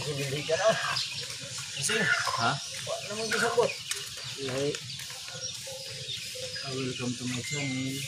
Suliligan oh. Sing. Ha? Wa na mo gisabot. Like. Welcome to my channel.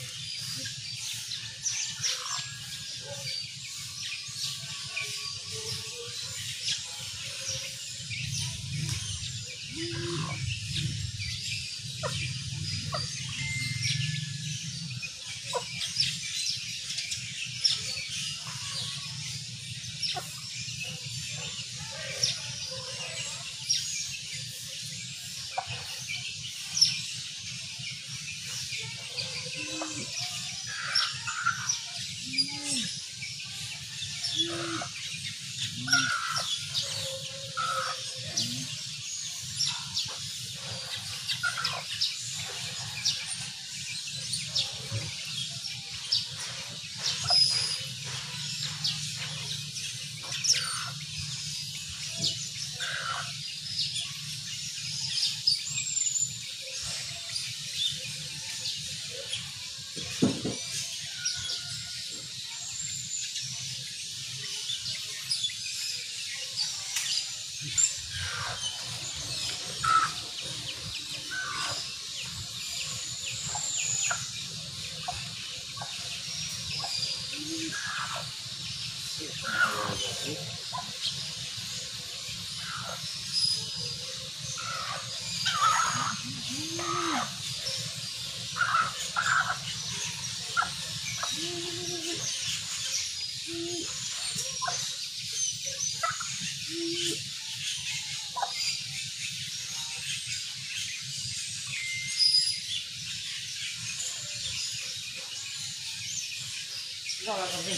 Ikaw lang kasi.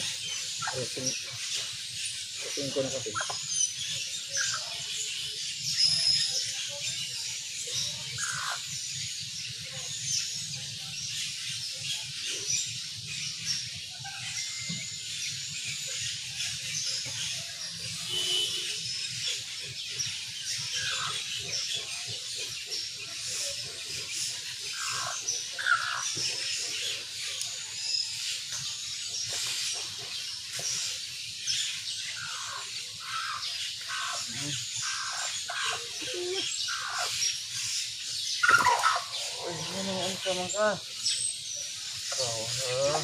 Tingin ko na kape. Uy, ano ang ka man ka? Ikaw, ha?